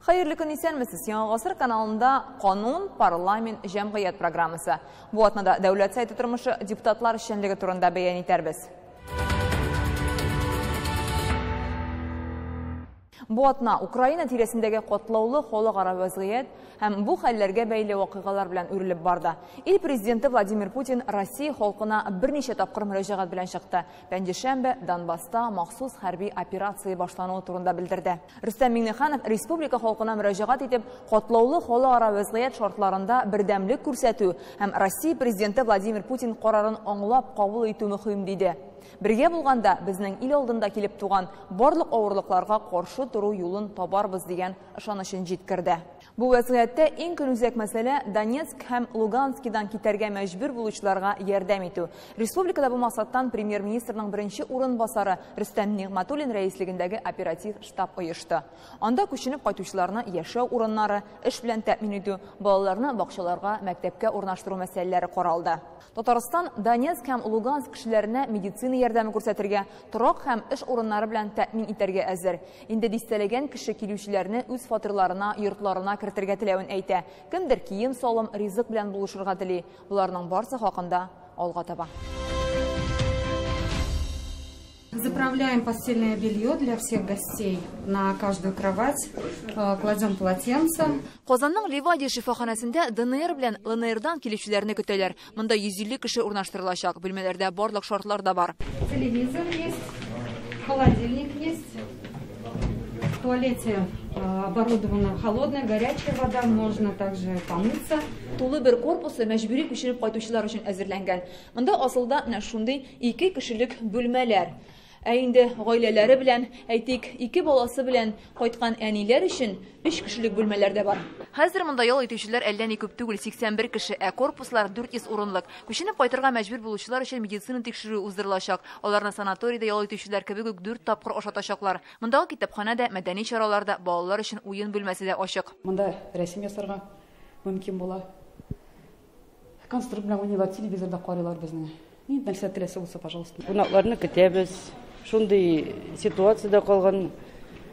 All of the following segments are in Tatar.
Хәерле көн, исәнмесез! Яңа Гасыр каналында Канун, парламент, җәмгыять программасы. Бу атнада Дәүләт Советы тормышы, депутатлар эшчәнлеге турында бәян итәрбез. Бу атна Украина тирәсендәге катлаулы халыкара вәзгыять һәм бу хәлләргә бәйле вакыйгалар белән үрелеп барды. Ил президенты Владимир Путин Россия халкына берничә тапкыр мөрәҗәгать белән чыкты. Пәнҗешәмбе Донбасста махсус хәрби операция башлануы турында белдерде. Рөстәм Миңнеханов республика халкына мөрәҗәгать итеп, катлаулы халыкара вәзгыять шартларында бердәмлек күрсәтү һәм Россия президенты Владимир Путин карарын аңлап кабул итү мөһим диде. Бергә булганда безнең ил алдында килеп туган барлык авырлыкларга каршы тору юлын табарбыз дигән ышанычын җиткерде. Бу вәзгыятьтә иң көнүзәк мәсьәлә Донецк һәм Луганскидан китәргә мәҗбүр булучыларга ярдәм итү. Республикада бу максаттан премьер-министрның беренче урынбасары Рөстәм Нигъмәтуллин рәислегендәге оператив штаб оешты. Анда күченеп кайтучыларны яшәү урыннары, эш белән тәэмин итү, балаларны бакчаларга, мәктәпкә урнаштыру мәсьәләләре каралды. Татарстан Донецк һәм Луганск кешеләренә медицина ярдәме күрсәтергә, торак һәм эш урыннары белән тәэмин итәргә әзер. Инде дистәләгән кеше килүчеләрне үз фатирларына, йортларына кертергә теләвен әйтә. Кемдер кием-салым, ризык белән булышырга тели. Боларның барсы хакында алга таба. Заправляем постельное белье для всех гостей на каждую кровать, кладем полотенце. Казанның Ливадия шифаханәсендә ДНР белән ЛНРдан килүчеләрне көтәләр. Монда 150 кеше урнаштырылачак. Бүлмәләрдә барлык шартлар да бар. Телевизор есть, холодильник есть. В туалете оборудована холодная, горячая вода, можно также помыться. Тулы бер корпусы мәҗбүри күченеп кайтучылар өчен әзерләнгән. Монда асылда менә шундый ике кешелек бүлмәләр. Ә инде гаиләләре белән, әйтик, ике баласы белән кайткан әниләр өчен өч кешелек бүлмәләр дә бар. Хәзер монда ял итүчеләр әллә ни күп түгел, 81 кеше, ә корпуслар 400 урынлык. Күченеп кайтырга мәҗбүр булучылар өчен медицина тикшерүе уздырылачак. Аларны санаторийда ял итүчеләр кебек үк 4 тапкыр ашатачаклар. Мондагы китапханә дә, мәдәни чаралар да, балалар өчен уен бүлмәсе дә ачык. Монда рәсем ясарга мөмкин була. Конструктор белән уйныйлар, телевизорда карыйлар безне. Ни нәрсә теләсә булса, пожалуйста. Кунакларны көтәбез. Шундый ситуациядә калган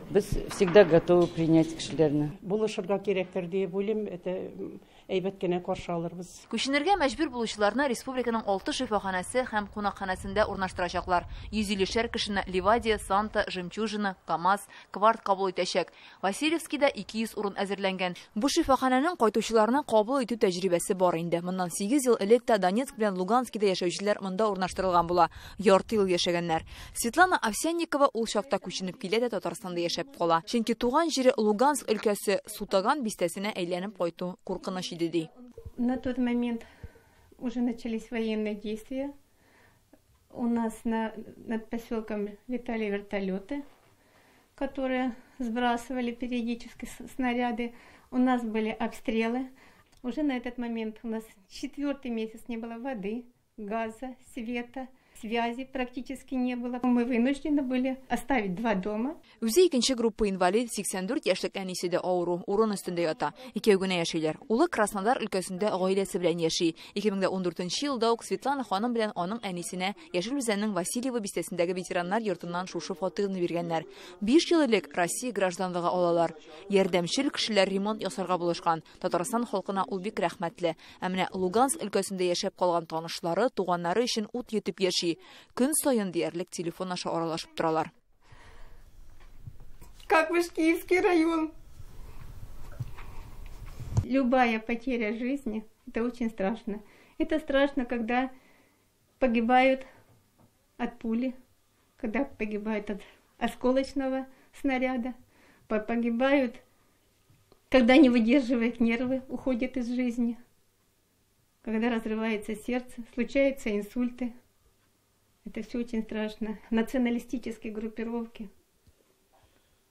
без всегда готовы принять кешеләрне. Булышырга кирәктер дип уйлыйм, это әйбәт кенә каршы алырбыз. Күченергә мәҗбүр булучыларны республиканың 6 шифаханәсе һәм кунакханәсендә урнаштырачаклар. 150 кешене Ливадия, Санта, Жемчужина, КАМАЗ, Кварт кабул итәчәк. Васильевскийда 200 урын әзерләнгән. Бу шифаханәнең кайтучыларны кабул итү тәҗрибәсе бар инде. Моннан 8 ел элек тә Донецк белән Луганскида яшәүчеләр монда урнаштырылган була. Ярты ел яшәгәннәр. Светлана Овсянникова ул чакта күченеп килә дә Татарстанда яшәп кала. Чөнки туган җире Луганск өлкәсе Сутаган бистәсенә әйләнеп кайту куркыныч иде ди. На тот момент уже начались военные действия. У нас над поселком летали вертолеты, которые сбрасывали периодически снаряды. У нас были обстрелы. Уже на этот момент у нас 4-й месяц не было воды, газа, света, связи практически не было. Мы вынуждены были оставить 2 дома. Үзе икенче группа инвалид, 84 яшьлек әнисе дә авыру, урын өстендә ята. Икәү генә яшиләр. Улы Краснодар өлкәсендә гаиләсе белән яши. 2014 елда ук Светлана ханым белән аның әнисенә Яшел Үзәннең Васильево бистәсендәге ветераннар йортыннан шушы фатирны биргәннәр. 5 ел элек Россия гражданлыгы алалар. Ярдәмчел кешеләр ремонт ясарга булышкан. Татарстан халкына ул бик рәхмәтле. Ә менә Луганск өлкәсендә яшәп калган танышлары, туганнары өчен ут йотып яши. Көн саен диярлек телефон аша аралашып торалар. Как ваш Киевский район? Любая потеря жизни, это очень страшно. Это страшно, когда погибают от пули, когда погибают от осколочного снаряда, погибают, когда не выдерживают нервы, уходят из жизни, когда разрывается сердце, случаются инсульты. Это все очень страшно. Националистические группировки,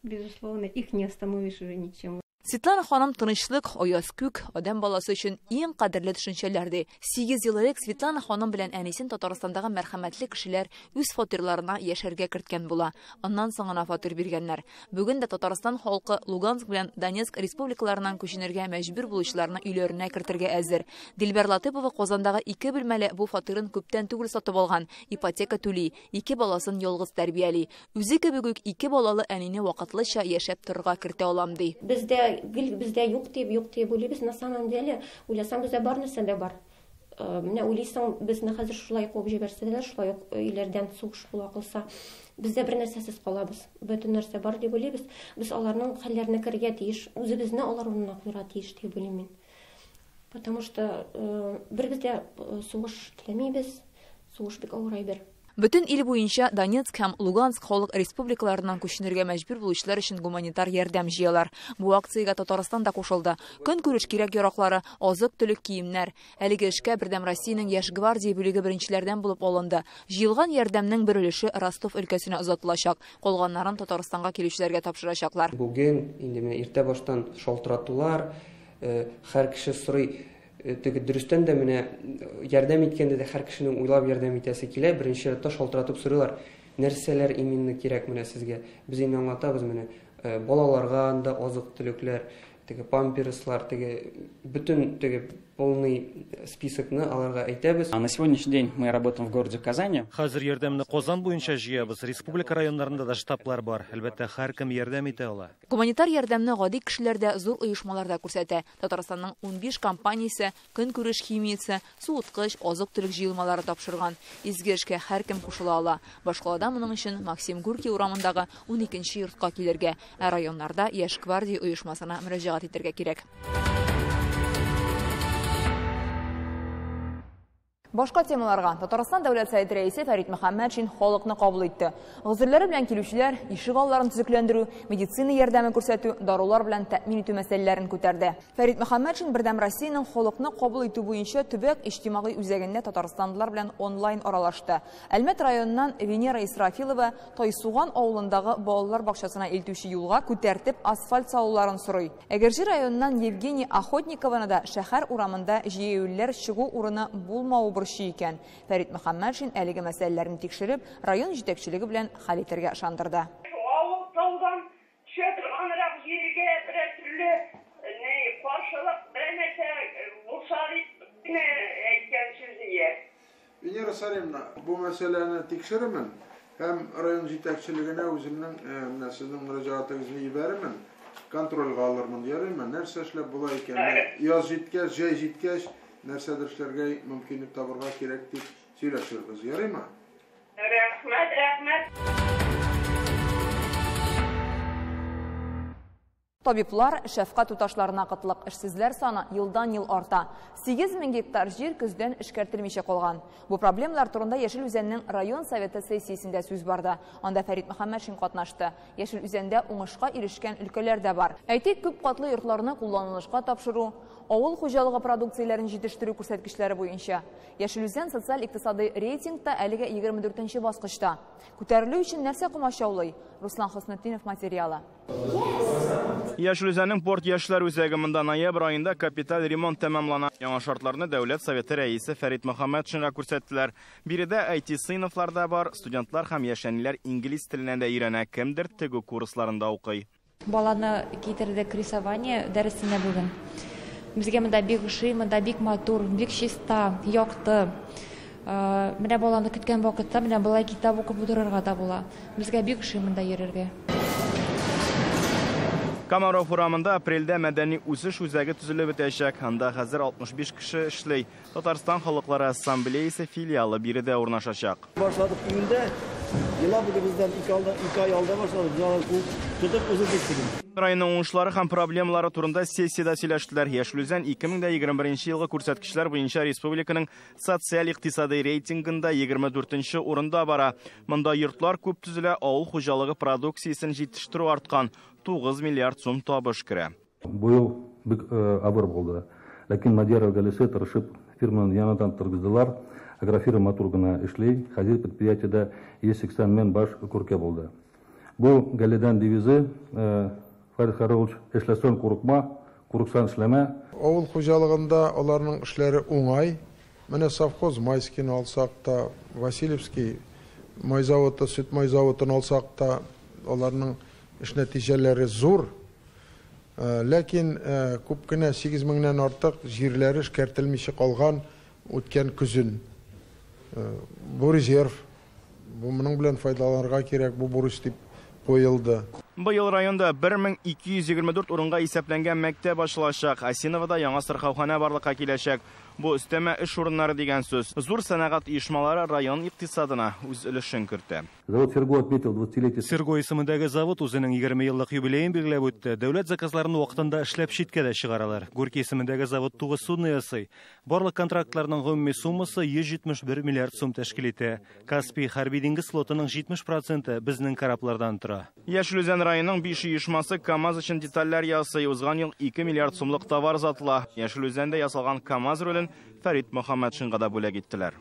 безусловно, их не остановишь уже ничем. Светлана ханым тынычлык, аяз күк, адәм баласы өчен иң кадерле төшенчәләр ди. 8 ел элек Светлана ханым белән әнисен Татарстандагы мәрхәмәтле кешеләр үз фатирларына яшәргә керткән була. Аннан соң гына фатир биргәннәр. Бүген дә Татарстан халкы Луганск белән Донецк республикаларыннан күченергә мәҗбүр булучыларны өйләренә кертергә әзер. Дилбәр Латыпова Казандагы 2 бүлмәле бу фатирын күптән түгел сатып алган, ипотека түли, 2 баласын ялгыз тәрбияли. Үзе кебек үк 2 балалы әнине вакытлыча яшәп торырга кертә алам ди. Бездә Менә гел бездә юк дип, юк дип уйлыйбыз. На самом деле, уйласаң, бездә бар нәрсә дә бар. Менә уйлыйсың, безне хәзер шулай куып җибәрсәләр, шулай ук өйләрдән сугыш була калса, без дә бер нәрсәсез калабыз. Бөтен нәрсә бар дип уйлыйбыз. Без аларның хәлләренә керергә тиеш, үзебезне алар урынына куярга тиеш дип уйлыйм мин. Потому что беребез дә сугыш теләмибез, сугыш бик авыр әйбер. Бөтен ил буенча Донецк һәм Луганск халык республикаларыннан күченергә мәҗбүр булучылар өчен гуманитар ярдәм җыялар. Бу акциягә Татарстан да кушылды. Көнкүреш кирәк-яраклары, азык-төлек, киемнәр. Әлеге эшкә Бердәм Россиянең Яшь гвардия бүлеге беренчеләрдән булып алынды. Җыелган ярдәмнең бер өлеше Ростов өлкәсенә озатылачак. Калганнарын Татарстанга килүчеләргә тапшырачаклар. Бүген инде менә иртә баштан шалтыратулар, һәр кеше сорый, теге дөрестән дә менә ярдәм иткәндә дә һәр кешенең уйлап ярдәм итәсе килә. Беренче чиратта шалтыратып сорыйлар, нәрсәләр именно кирәк менә сезгә. Без инде аңлатабыз, менә балаларга анда азык-төлекләр, теге памперслар, теге бөтен теге полный списокны аларга әйтәбез. А на сегодняшний день мы работаем в городе Казани. Хәзер ярдәмне Казан буенча җыябыз. Республика районнарында да штаблар бар. Әлбәттә, һәркем ярдәм итә ала. Гуманитар ярдәмне гади кешеләр дә, зур оешмалар да күрсәтә. Татарстанның 15 компаниясе көнкүреш химиясе, суыткыч, азык-төлек җыелмалары тапшырган. Изге эшкә һәркем кушыла ала. Башкалада моның өчен Максим Горький урамындагы 12 йортка килергә, ә районнарда Яшь гвардия оешмасына мөрәҗәгать итәргә кирәк. Башка темаларга. Татарстан Дәүләт Советы рәисе Фәрит Мөхәммәтшин халыкны кабул итте. Гозерләре белән килүчеләр ишек алларын төзекләндерү, медицина ярдәме күрсәтү, дарулар белән тәэмин итү мәсьәләләрен күтәрде. Фәрит Мөхәммәтшин Бердәм Россиянең халыкны кабул итү буенча төбәк иҗтимагый үзәгендә татарстанлылар белән онлайн аралашты. Әлмәт районыннан Венера Исрафилова Тайсуган авылындагы балалар бакчасына илтүче юлга күтәртеп асфальт салуларын сорый. Әгерҗе районыннан Евгений Охотникованы да шәһәр урамында җәяүлеләр чыгу урыны булмавы борчый икән. Фәрит Мөхәммәтшин әлеге мәсьәләләрне тикшереп, район җитәкчелеге белән хәл итәргә ышандырды. Авыл таудан төшә торганрак җиргә берәр төрле ни каршылык, берәр нәрсә булса дип генә әйткән сүз ия. Венера Саримовна, бу мәсьәләне тикшерермен һәм район җитәкчелегенә үземнең менә сезнең мөрәҗәгатегезне җибәрермен, контрольгә алырмын, ярыймы? Нәрсә эшләп була икән? Яз җиткәч, җәй җиткәч, нәрсәдер эшләргә мөмкинлек табырга кирәк дип сөйләшербез, ярыймы? Рәхмәт, рәхмәт. Табиблар, шәфкать туташларына кытлык, эшсезләр саны елдан-ел арта. 8 мең гектар җир көздән эшкәртелмичә калган. Бу проблемалар турында Яшел Үзәннең район советы сессиясендә сүз барды. Анда Фәрит Мөхәммәтшин катнашты. Яшел Үзәндә уңышка ирешкән өлкәләр дә бар. Әйтик, күп катлы йортларны кулланылышка тапшыру, авыл хуҗалыгы продукцияләрен җитештерү күрсәткечләре буенча. Яшел Үзән социаль-икътисадый рейтингта әлегә 24 баскычта. Күтәрелү өчен нәрсә комачаулый? Руслан Хөснетдинов материалы. Яшел Үзәннең Порт яшьләр үзәге, монда ноябрь аенда капиталь ремонт тәмамлана. Яңа шартларны Дәүләт Советы рәисе Фәрит Мөхәммәтшинга күрсәттеләр. Биредә IT сыйныфлар да бар, студентлар һәм яшь әниләр инглиз теленә дә өйрәнә, кемдер тегү курсларында укый. Баланы китердек рисование дәресенә бүген. Безгә монда бик ошый, монда бик матур, бик чиста, якты. Менә баланы көткән вакытта менә болай китап укып утырырга да була. Безгә бик ошый монда йөрергә. Комаров урамында апрельдә мәдәни үсеш үзәге төзелеп бетәчәк. Анда хәзер 65 кеше эшли. Татарстан халыклары ассамблеясы филиалы биредә урнашачак. Башладык июньдә, Елабуга бездән 2 ай алда башладык, без аны тотып узып киттек. Районның уңышлары һәм проблемалары турында сессиядә сөйләштеләр. Яшел Үзән 2021 елгы күрсәткечләр буенча республиканың социаль-икътисадый рейтингында 24 урында бара. Монда йортлар күп төзелә, авыл хуҗалыгы продукциясен җитештерү арткан. 9 миллиард сум табыш керә. Бу ел бик авыр булды. Ләкин Мадьяров гаиләсе тырышып фирманы яңадан торгыздылар. Агрофирма матур гына эшли. Хәзер предприятиедә 180 мең баш күркә булды. Бу гаиләдән девизы: Фәрит Харулович, эшләсәң курыкма, курыксаң эшләмә. Авыл хуҗалыгында аларның эшләре уңай. Менә совхоз Майскийны алсак та, Васильевский май заводы, сөт май заводын алсак та, аларның эш нәтиҗәләре зур. Ләкин күп кенә 8 меңнән артык җирләре эшкәртелмичә калган үткән көзен. Бу резерв, бу моның белән файдаланырга кирәк, бу бурыч дип куелды. Быел районда 1224 урынга исәпләнгән мәктәп ачылачак. Осиновода яңа сырхаухана барлыкка киләчәк. Бу өстәмә эш урыннары дигән сүз. Зур сәнәгать оешмалары район икътисадына үз өлешен кертә. Завод Серго отметил 20-летие. Серго исемендәге завод үзенең 20 еллык юбилеен билгеләп үтте. Дәүләт заказларын вакытында эшләп читкә дә чыгаралар. Горький исемендәге завод 9 судно ясый. Барлык контрактларның гомуми суммасы 171 миллиард сум тәшкил итә. Каспий хәрби диңгез флотының 70% безнең кораблардан тора. Яшел Үзән районының 5 оешмасы КАМАЗ өчен детальләр ясый. Узган ел 2 миллиард сумлык товар сатыла. Яшел Үзәндә ясалган КАМАЗ рулен Фәрит Мөхәммәтшинга да бүләк иттеләр.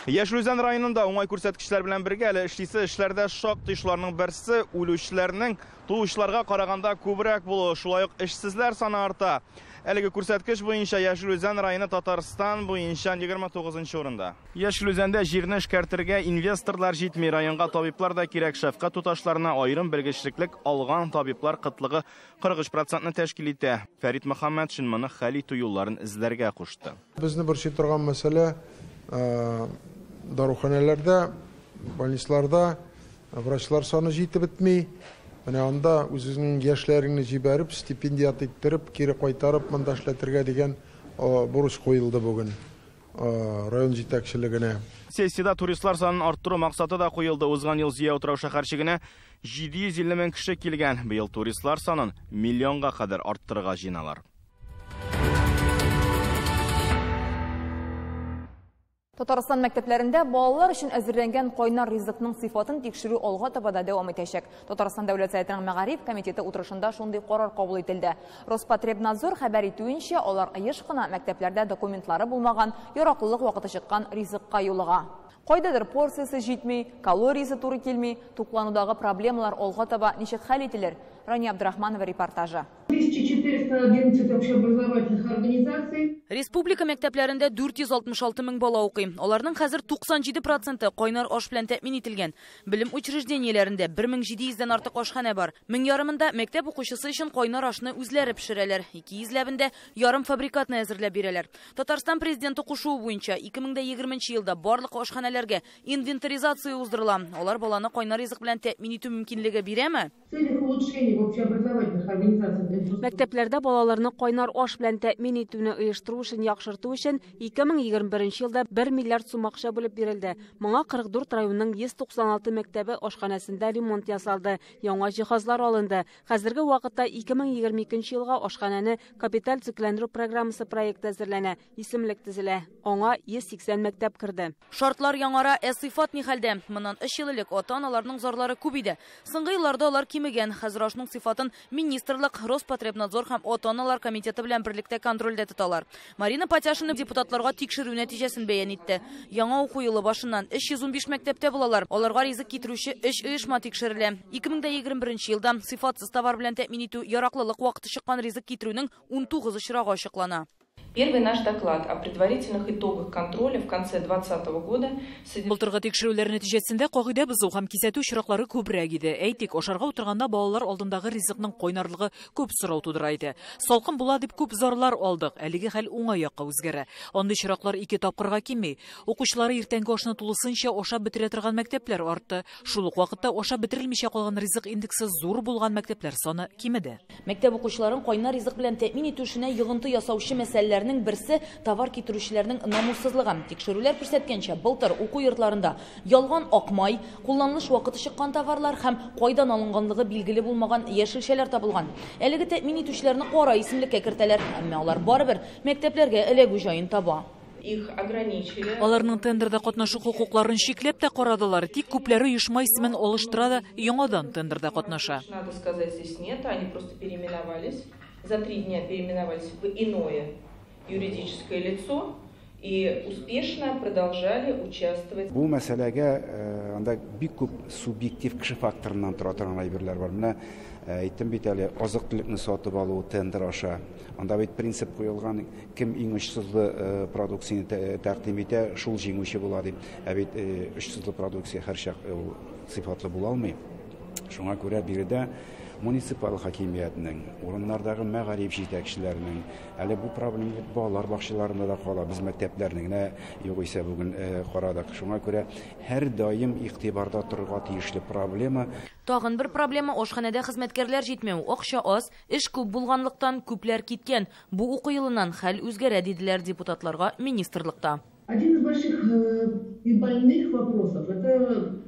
Яшел Үзән районында уңай күрсәткечләр белән бергә әле эшлисе эшләрдә шактый. Шуларның берсе үлүчеләрнең туучыларга караганда күбрәк булуы, шулай ук эшсезләр саны арта. Әлеге күрсәткеч буенча Яшел Үзән районы Татарстан буенча 29 урында. Яшел Үзәндә җирне эшкәртергә инвесторлар җитми, районга табиблар да кирәк. Шәфкать туташларына аерым белгечлеклек алган табиблар кытлыгы 43% тәшкил итә. Фәрит Мөхәммәтшин моны хәл итү юлларын эзләргә кушты. Безне борчый торган мәсьәлә, даруханәләрдә, больницаларда врачлар саны җитеп бетми. Менә анда үзеңнең яшьләреңне җибәреп, стипендиат иттереп, кире кайтарып монда эшләтергә дигән бурыч куелды бүген район җитәкчелегенә. Сессиядә туристлар санын арттыру максаты да куелды. Узган ел Зөя утрау шәһәрчегенә 750 мең кеше килгән. Быел туристлар санын миллионга кадәр арттырырга җыеналар. Татарстан мәктәпләрендә балалар өчен әзерләнгән кайнар ризыкның сыйфатын тикшерү алга таба да дәвам итәчәк. Татарстан Дәүләт Советының Мәгариф комитеты утырышында шундый карар кабул ителде. Роспотребнадзор хәбәр итүенчә, алар еш кына мәктәпләрдә документлары булмаган, яраклылык вакыты чыккан ризыкка юлыга. Кайдадыр порциясе җитми, калориясе туры килми, тукланудагы проблемалар алга таба ничек хәл ителер? Рания Абдрахманова репортажы. 1411 общеобразовательных организаций. Республика мәктәпләрендә 466 мең бала укый. Аларның хәзер 97% кайнар аш белән тәэмин ителгән. Белем учреждениеләрендә 1700дән артык ашханә бар. Мең ярымында мәктәп укучысы өчен кайнар ашны үзләре пешерәләр. 200ләбендә ярым фабрикатны әзерләп бирәләр. Татарстан президенты кушуы буенча 2020 елда барлык ашханәләргә инвентаризация уздырыла. Алар баланы кайнар ризык белән тәэмин итү мөмкинлеге бирәме? Мәктәпләрдә балаларны кайнар аш белән тәэмин итүне оештыру өчен яхшырту өчен 2021 елда 1 миллиард сум акча бүлеп бирелде. Моңа 44 районның 196 мәктәбе ашханәсендә ремонт ясалды, яңа җиһазлар алынды. Хәзерге вакытта 2022 елга ашханәне капиталь төзекләндерү программасы проекты әзерләнә, исемлек төзелә. Аңа 180 мәктәп керде. Шартлар яңара, ә сыйфат ни хәлдә? Моннан 3 ел элек ата-аналарның зарлары күп иде. Соңгы елларда алар кимегән. Хәзер ашның сыйфатын министрлык, Роспотребнадзор һәм ата-аналар комитеты белән берлектә контрольдә тоталар. Марина Патяшина депутатларга тикшерү нәтиҗәсен бәян итте. Яңа уку елы башыннан 315 мәктәптә булалар. Аларга ризык китерүче 3 оешма тикшерелә. 2021 елда сыйфатсыз товар белән тәэмин итү, яраклылык вакыты чыккан ризык китерүнең 19 очрагы ачыклана. Первый наш доклад о предварительных итогах контроля в конце 2020 года. Былтыргы тикшерүләр нәтиҗәсендә кагыйдә бозу һәм кисәтү очраклары күбрәк иде. Әйтик, ашарга утырганда балалар алдындагы ризыкның кайнарлыгы күп сорау тудыра иде. Салкын була дип күп зарлар алдык. Әлеге хәл уңай якка үзгәрә. Андый очраклар 2 тапкырга кими. Укучылары иртәнге ашны тулысынча ашап бетерә торган мәктәпләр артты. Шул ук вакытта ашап бетерелмичә калган ризык индексы зур булган мәктәпләр саны кимеде. Мәктәп укучыларын кайнар ризык белән тәэмин итү эшенә йогынты ясаучы мәсьәләләрнең берсе товар китерүчеләрнең намуссызлыгы. Тикшерүләр күрсәткәнчә, былтыр уку йортларында ялган акмай, кулланылыш вакыты чыккан товарлар һәм кайдан алынганлыгы билгеле булмаган яшелчәләр табылган. Әлеге тәэмин итүчеләрне кара исемлеккә кертәләр, әмма алар барыбер мәктәпләргә эләгү җаен таба. Их ограничили. Аларның тендерда катнашу хокукларын чикләп тә карадылар. Тик күпләре оешма исемен алыштыра да яңадан тендерда катнаша. Надо сказать, здесь нет, они просто переименовались. За 3 дня переименовались в иное юридическое лицо и успешно продолжали участвовать. Бу мәсьәләгә анда бик күп субъектив кеше факторыннан тора торган әйберләр бар. Менә әйттем бит әле, азык-төлекне сатып алу тендер аша. Анда бит принцип куелган, кем иң очсызлы продукцияне тәкъдим итә, шул җиңүче була дип. Ә бит очсызлы продукция һәрчак ул сыйфатлы була алмый. Шуңа күрә биредә Муниципаль хакимиятнең, урыннардагы мәгариф җитәкчеләренең, әле бу проблема бит балалар бакчаларында да кала, без мәктәпләрне генә югыйсә бүген карадык. Шуңа күрә һәрдаим игътибарда торырга тиешле проблема. Тагын бер проблема ашханәдә хезмәткәрләр җитмәү. Акча аз, эш күп булганлыктан күпләр киткән. Бу уку елыннан хәл үзгәрә, диделәр депутатларга министрлыкта. Один из больших и больных вопросов это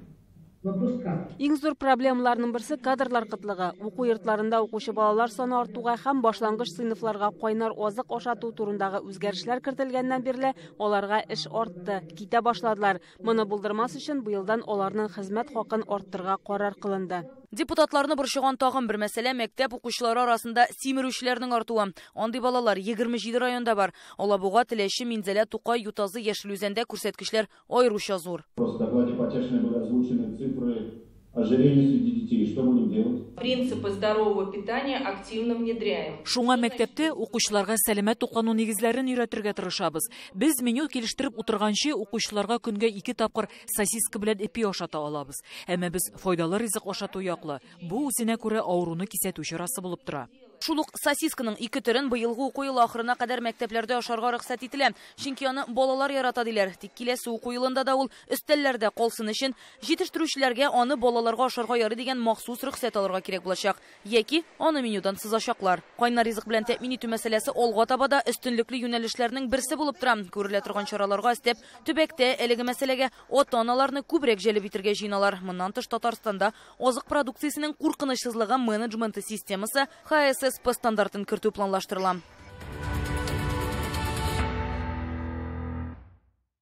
вопрос кадр. Иң зур проблемаларның берсе кадрлар кытлыгы. Уку йортларында укучы балалар саны артуга һәм башлангыч сыйныфларга кайнар азык ашату турындагы үзгәрешләр кертелгәннән бирле аларга эш артты, китә башладылар. Моны булдырмас өчен быелдан аларның хезмәт хакын арттырырга карар кылынды. Депутатларны борчыган тагын бер мәсьәлә мәктәп укучылары арасында симерүчеләрнең артуы. Андый балалар 27 районда бар. Алабуга, Теләче, Минзәлә, Тукай, Ютазы, Яшел Үзәндә күрсәткечләр аеруча зур. В докладе потешной были озвучены цифры ожирения среди детей. Что будем делать? Принципы здорового питания активно внедряем. Шуңа мәктәптә укучыларга сәламәт туклану нигезләрен өйрәтергә тырышабыз. Без меню килештереп утырганчы укучыларга көнгә 2 тапкыр сосиска белән эпи ашата алабыз. Әмма без файдалы ризык ашату яклы. Бу үзенә күрә авыруны кисәтү чарасы булып тора. Шул ук сосисканың 2 төрен быелгы уку елы ахырына кадәр мәктәпләрдә ашарга рөхсәт ителә. Чөнки аны балалар ярата диләр. Тик киләсе уку елында да ул өстәлләрдә калсын өчен җитештерүчеләргә аны балаларга ашарга ярый дигән махсус рөхсәт алырга кирәк булачак. Яки аны менюдан сызачаклар. Кайнар ризык белән тәэмин итү мәсьәләсе алга таба да өстенлекле юнәлешләрнең берсе булып тора. Күрелә торган чараларга өстәп, төбәктә әлеге мәсьәләгә ата-аналарны күбрәк җәлеп итәргә җыеналар. Моннан тыш Татарстанда азык продукциясенең куркынычсызлыгы менеджменты системасы ХССП стандартын кертү планлаштырыла.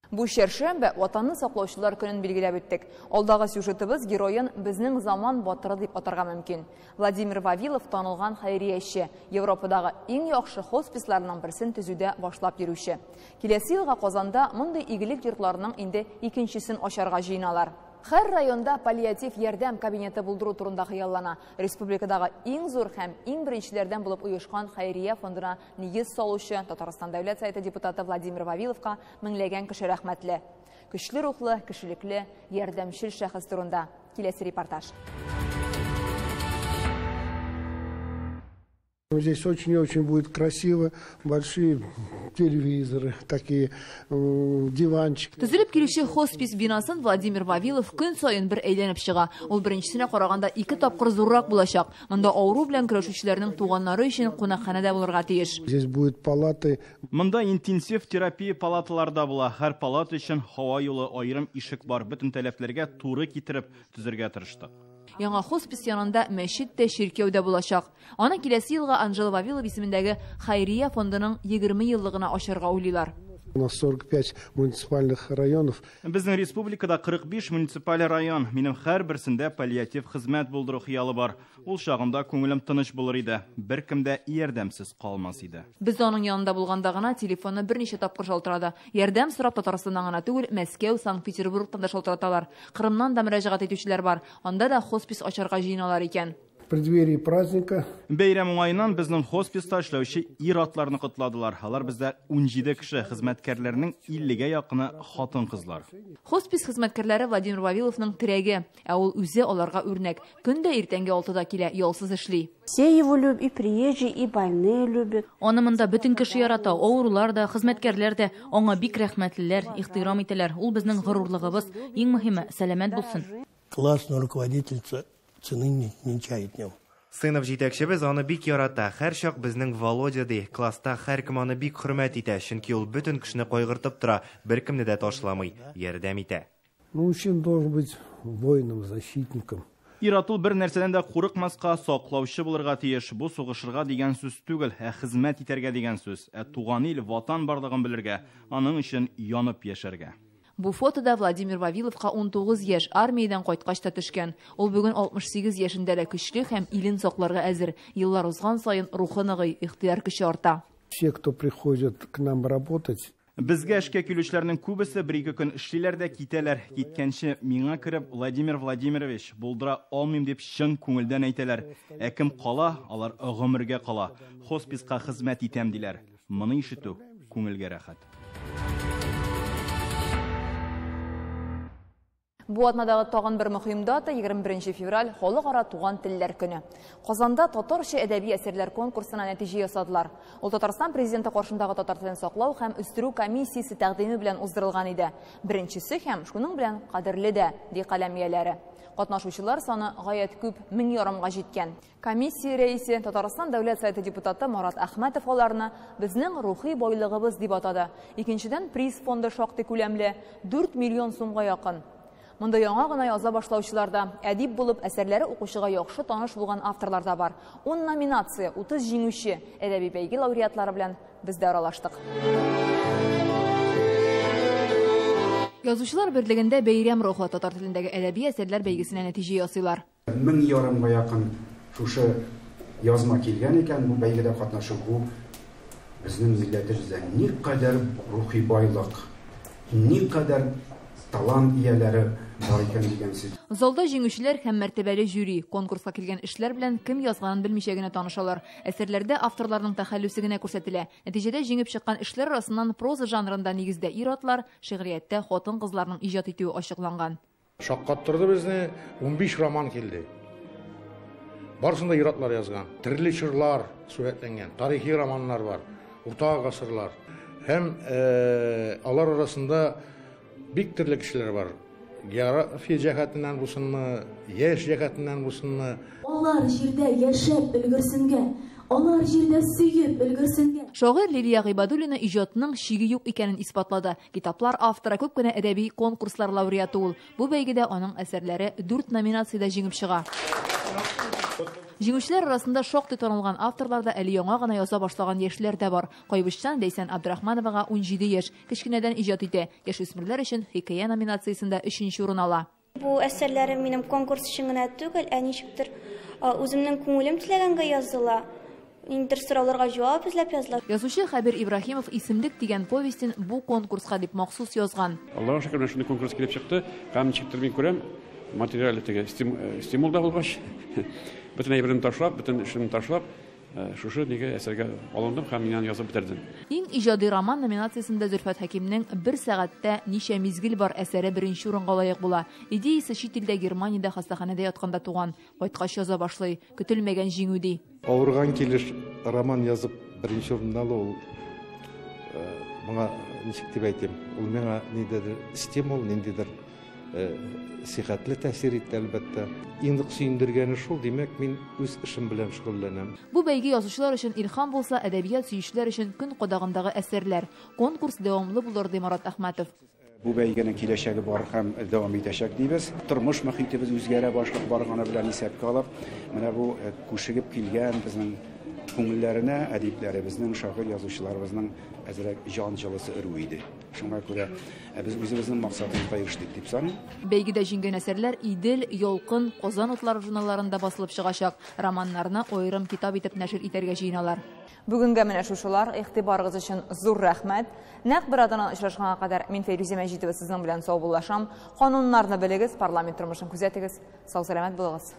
Бу чәршәмбе Ватанны саклаучылар көнен билгеләп үттек. Алдагы сюжетыбыз героен безнең заман батыры дип атарга мөмкин. Владимир Вавилов танылган хәйрияче, Европадагы иң яхшы хосписларның берсен төзүдә башлап йөрүче. Киләсе елга Казанда мондый игелек йортларының инде икенчесен ачарга җыеналар. Һәр районда паллиатив ярдәм кабинеты булдыру турында хыяллана. Республикадагы иң зур һәм иң беренчеләрдән булып оешкан хәйрия фондына нигез салучы Татарстан Дәүләт Советы депутаты Владимир Вавиловка меңләгән кеше рәхмәтле. Көчле рухлы, кешелекле, ярдәмчел шәхес турында киләсе репортаж. Здесь очень и очень будет красиво, большие телевизоры, такие диванчики. Төзелеп килүче хоспис бинасын Владимир Вавилов көн саен бер әйләнеп чыга. Ул беренчесенә караганда 2 тапкыр зуррак булачак. Монда авыру белән көрәшүчеләрнең туганнары өчен кунакханәдә булырга тиеш. Здесь будет палаты. Монда интенсив терапия палаталарда була. Һәр палата өчен һава юлы аерым ишек бар. Бөтен таләпләргә туры китереп төзергә тырыштык. Яңа хоспис янында мәчет тә, чиркәү дә булачак. Аны киләсе елга Анжела Вавилова исемендәге хәйрия фондының 20 еллыгына ачарга уйлыйлар. У нас 45 муниципальных районов. Безнең республикада 45 муниципаль район. Минем һәрберсендә паллиатив хезмәт булдыру хыялы бар. Ул чагында күңелем тыныч булыр иде. Беркем дә ярдәмсез калмас иде. Без аның янында булганда гына телефоны берничә тапкыр шалтырады. Ярдәм сорап Татарстаннан гына түгел, Мәскәү, Санкт-Петербургтан да шалтыраталар. Кырымнан да мөрәҗәгать итүчеләр бар. Анда да хоспис ачарга җыеналар икән. В преддверии праздника. Бәйрәм уңаеннан безнең хосписта эшләүче ир-атларны котладылар. Алар бездә 17 кеше, хезмәткәрләрнең 50-гә якыны хатын-кызлар. Хоспис хезмәткәрләре Владимир Вавиловның терәге, ә ул үзе аларга үрнәк. Көн дә иртәнге 6-да килә, ялсыз эшли. Все его любят, и приезжие, и больные любят. Аны монда бөтен кеше ярата, авырулар да, хезмәткәрләр дә аңа бик рәхмәтлеләр, ихтирам итәләр. Ул безнең горурлыгыбыз, иң мөһиме сәламәт булсын. Классная руководительница цены не чает нем. Сыйныф җитәкчебез аны бик ярата. Һәр чак безнең Володя ди. Класста һәркем аны бик хөрмәт итә, чөнки ул бөтен кешене кайгыртып тора, беркемне дә ташламый, ярдәм итә. Мужчина должен быть воином, защитником. Ир-ат ул бер нәрсәдән дә курыкмаска, саклаучы булырга тиеш. Бу сугышырга дигән сүз түгел, ә хезмәт итәргә дигән сүз. Ә туган ил, ватан барлыгын белергә, аның өчен янып яшәргә. Бу фотода Владимир Вавиловка 19 яшь, армиядән кайткач та төшкән. Ул бүген 68 яшендә дә көчле һәм илен сакларга әзер. Еллар узган саен рухы ныгый, ихтыяр көче арта. Все, кто приходит к нам работать, Безгә эшкә килүчеләрнең күбесе бер-ике көн эшлиләр дә китәләр. Киткәнче миңа кереп, Владимир Владимирович, булдыра алмыйм дип чын күңелдән әйтәләр. Ә кем кала, алар гомергә кала. Хосписка хезмәт итәм диләр. Моны ишетү күңелгә рәхәт. Бу атнадагы тагын бер мөһим дата 21 февраль Халыкара туган телләр көне. Казанда татарча әдәби әсәрләр конкурсына нәтиҗә ясадылар. Ул Татарстан президенты каршындагы татар телен саклау һәм үстерү комиссиясе тәкъдиме белән уздырылган иде. Беренчесе һәм шуның белән кадерле дә, ди каләм ияләре. Катнашучылар саны гаять күп, 1500-га җиткән. Комиссия рәисе Татарстан Дәүләт Советы депутаты Марат Әхмәтов аларны безнең рухи байлыгыбыз дип атады. Икенчедән, приз фонды шактый күләмле 4 миллион сумга якын. Монда яңа гына яза башлаучылар да, әдип булып, әсәрләре укучыга яхшы таныш булган авторлар да бар. 10 номинация, 30 җиңүче әдәби бәйге лауреатлары белән без дә аралаштык. Язучылар берлегендә бәйрәм рухы татар телендәге әдәби әсәрләр бәйгесенә нәтиҗә ясыйлар. 1500-га якын шушы язма килгән икән, бу бәйгедә катнашу бу безнең милләтебездә никадәр рухи байлык, никадәр талант ияләре бар икән дигән сүз. Залда җиңүчеләр һәм мәртәбәле жюри. Конкурска килгән эшләр белән кем язганын белмичә генә танышалар. Әсәрләрдә авторларның тәхәллүсе генә күрсәтелә. Нәтиҗәдә җиңеп чыккан эшләр арасыннан проза жанрында нигездә ир-атлар, шигърияттә хатын-кызларның иҗат итүе ачыкланган. Шаккаттырды безне, 15 роман килде. Барысын да ир-атлар язган. Төрле чорлар сурәтләнгән, тарихи романнар бар, урта гасырлар. Һәм алар арасында бик төрле кешеләр бар. География җәһәтеннән булсынмы, яшь җәһәтеннән булсынмы. Алар җирдә яшәп өлгерсенгә, алар җирдә сөеп өлгерсенгә. Шагыйрь Лилия Гыйбадуллина иҗатының чиге юк икәнен исбатлады. Китаплар авторы, күп кенә әдәби конкурслар лауреаты ул. Бу бәйгедә аның әсәрләре 4 номинациядә җиңеп чыга. Җиңүчеләр арасында шактый танылган авторлар да, әле яңа гына яза башлаган яшьләр дә бар. Кайбычтан Ләйсән Абдрахмановага 17 яшь, кечкенәдән иҗат итә. Яшүсмерләр өчен хикәя номинациясендә 3-нче урын ала. Бу әсәрләрем минем конкурс өчен генә түгел, ә ничектер үземнең күңелем теләгәнгә языла. Ниндидер сорауларга җавап эзләп языла. Язучы Хәбир Ибраһимов Исемлек дигән повестен бу конкурска дип махсус язган. Аллаһка шөкер, менә шундый конкурс килеп чыкты. Һәм ничектер мин күрәм, материаль теге стимул да булгач, бөтен әйберен ташлап, бөтен эшен ташлап, шушы неге әсәргә алындым һәм мин аны язып бетердем. Иң иҗади роман номинациясендә Зөлфәт Хәкимнең Бер сәгатьтә ничә мизгел бар әсәре беренче урынга лаек була. Идеясы чит илдә, Германиядә хастаханәдә ятканда туган. Кайткач яза башлый. Көтелмәгән җиңү ди. Авырган килеш роман язып беренче урынны алу ул моңа ничек дип әйтим, ул миңа ниндидер стимул, ниндидер сихәтле тәэсир итте, әлбәттә. Иң нык сөендергәне шул, димәк, мин үз эшем белән шөгыльләнәм. Бу бәйге язучылар өчен илһам булса, әдәбият сөючеләр өчен көн кадагындагы әсәрләр. Конкурс дәвамлы булыр, ди Марат Әхмәтов. Бу бәйгенең киләчәге бар һәм дәвам итәчәк дибез. Тормыш мөхитебез үзгәрә башлап барганы белән исәпкә алып, менә бу күшегеп килгән безнең күңелләренә әдипләребезнең, шагыйрь язучыларыбызның әзрәк җан җылысы өрү иде. Шуңа күрә без үзебезнең максатыбызга ирештек дип саныйм. Бәйгедә җиңгән әсәрләр Идел, Ялкын, Казан утлары журналларында басылып чыгачак. Романнарны аерым китап итеп нәшер итәргә җыеналар. Бүгенгә менә шушылар. Игътибарыгыз өчен зур рәхмәт. Нәкъ бер атнадан очрашканга кадәр мин Фәйрүзә Мәҗитова сезнең белән саубуллашам. Кануннарны белегез, парламент тормышын күзәтегез. Сау-сәламәт булыгыз.